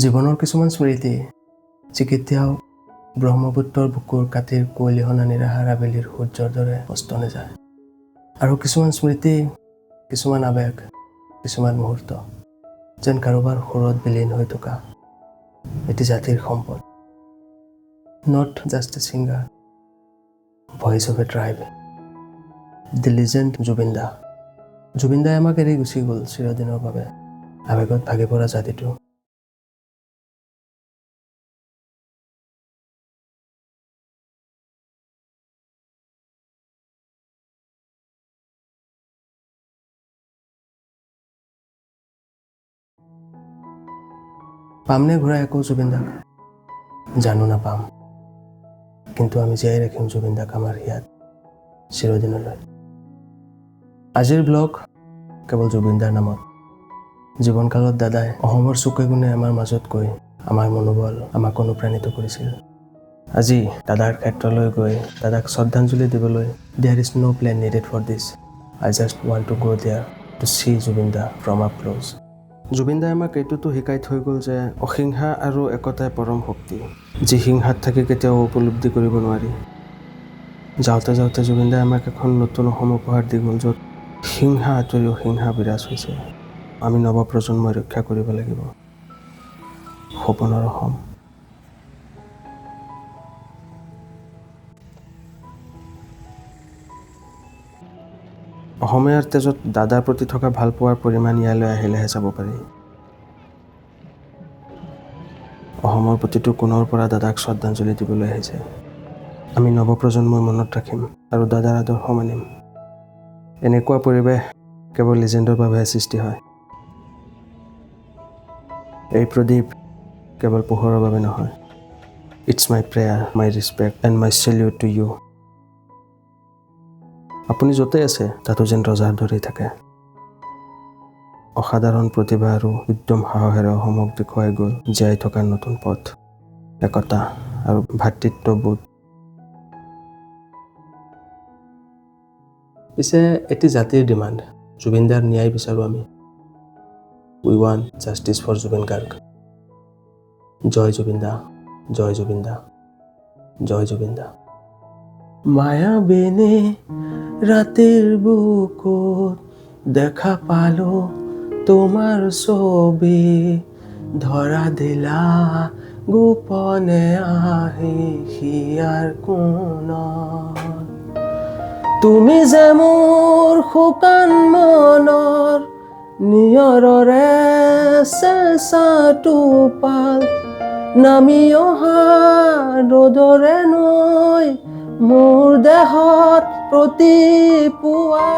জীৱনৰ কিছুমান স্মৃতি যি কেতিয়াও ব্ৰহ্মপুত্ৰৰ বুকুৰ কাতিৰ কুঁৱলীসনা নিৰাহাৰ আবেলিৰ সূৰ্যৰ দৰে অস্ত নাযায়। আৰু কিছুমান স্মৃতি, কিছুমান আৱেগ, কিছুমান মুহূৰ্ত যেন কাৰোবাৰ সুৰত বিলীন হৈ থকা এটি জাতিৰ সম্পদ। Not just a singer, voice of a tribe, the legend Zubeen da. Zubeen দাই আমাক এৰি গুচি গ'ল চিৰদিনৰ বাবে। আৱেগত ভাগি পৰা জাতিটো। পামনে ঘূৰাই আকৌ জুবিন দাক? জানো নাপাম, কিন্তু আমি জীয়াই ৰাখিম জুবিন দাক আমাৰ হিয়াত চিৰদিনলৈ। আজিৰ ব্লগ কেৱল জুবিনদাৰ নামত। জীৱনকালত দাদাই অসমৰ চুকে কোণে আমাৰ মাজত গৈ আমাৰ মনোবল, আমাক অনুপ্ৰাণিত কৰিছিল। আজি দাদাৰ ক্ষেত্ৰলৈ গৈ দাদাক শ্ৰদ্ধাঞ্জলি দিবলৈ there is no plan needed for this. I just want to go there to see Zubeen da from up close. Zubeen দাই আমাক এইটোতো শিকাই থৈ গ'ল যে অহিংসা আৰু একতাই পৰম শক্তি, যি হিংসাত থাকি কেতিয়াও উপলব্ধি কৰিব নোৱাৰি। যাওঁতে যাওঁতে জুবিন দাই আমাক এখন নতুন অসম উপহাৰ দি গ'ল, য'ত হিংসা আঁতৰি অহিংসা বিৰাজ হৈছে। আমি নৱপ্ৰজন্মই ৰক্ষা কৰিব লাগিব সপোনৰ অসম। অসমীয়াৰ তেজত দাদাৰ প্ৰতি থকা ভালপোৱাৰ পৰিমাণ ইয়ালৈ আহিলেহে চাব পাৰি। অসমৰ প্ৰতিটো কোণৰ পৰা দাদাক শ্ৰদ্ধাঞ্জলি দিবলৈ আহিছে। আমি নৱপ্ৰজন্মই মনত ৰাখিম আৰু দাদাৰ আদৰ্শ মানিম। এনেকুৱা পৰিৱেশ কেৱল লিজেণ্ডৰ বাবেহে সৃষ্টি হয়। এই প্ৰদীপ কেৱল পোহৰৰ বাবে নহয়। It's my prayer, my respect and my salute to you. আপুনি য'তেই আছে তাতো যেন ৰজাৰ দৰেই থাকে। অসাধাৰণ প্ৰতিভা আৰু উদ্যম সাহসেৰে অসমক দেখুৱাই গ'ল জীয়াই থকাৰ নতুন পথ, একতা আৰু ভাতৃত্ববোধ। পিছে এটি জাতিৰ ডিমাণ্ড, জুবিনদাৰ ন্যায় বিচাৰোঁ আমি। We want justice for Zubeen Garg. Joy Zubeen দা, জয় জুবিন দা, জয় জুবিন দা। মায়াবিনী ৰাতিৰ বুকুত দেখা পালো তোমাৰ ছবি, ধৰা দিলা গোপনে আহি হিয়াৰ কোণত। তুমি যে মোৰ শুকান মনৰ নিয়ৰৰে চেঁচা টোপাল, নামি অহা ৰ'দৰে নৈ মোৰ দেহত প্ৰতিপুৱা।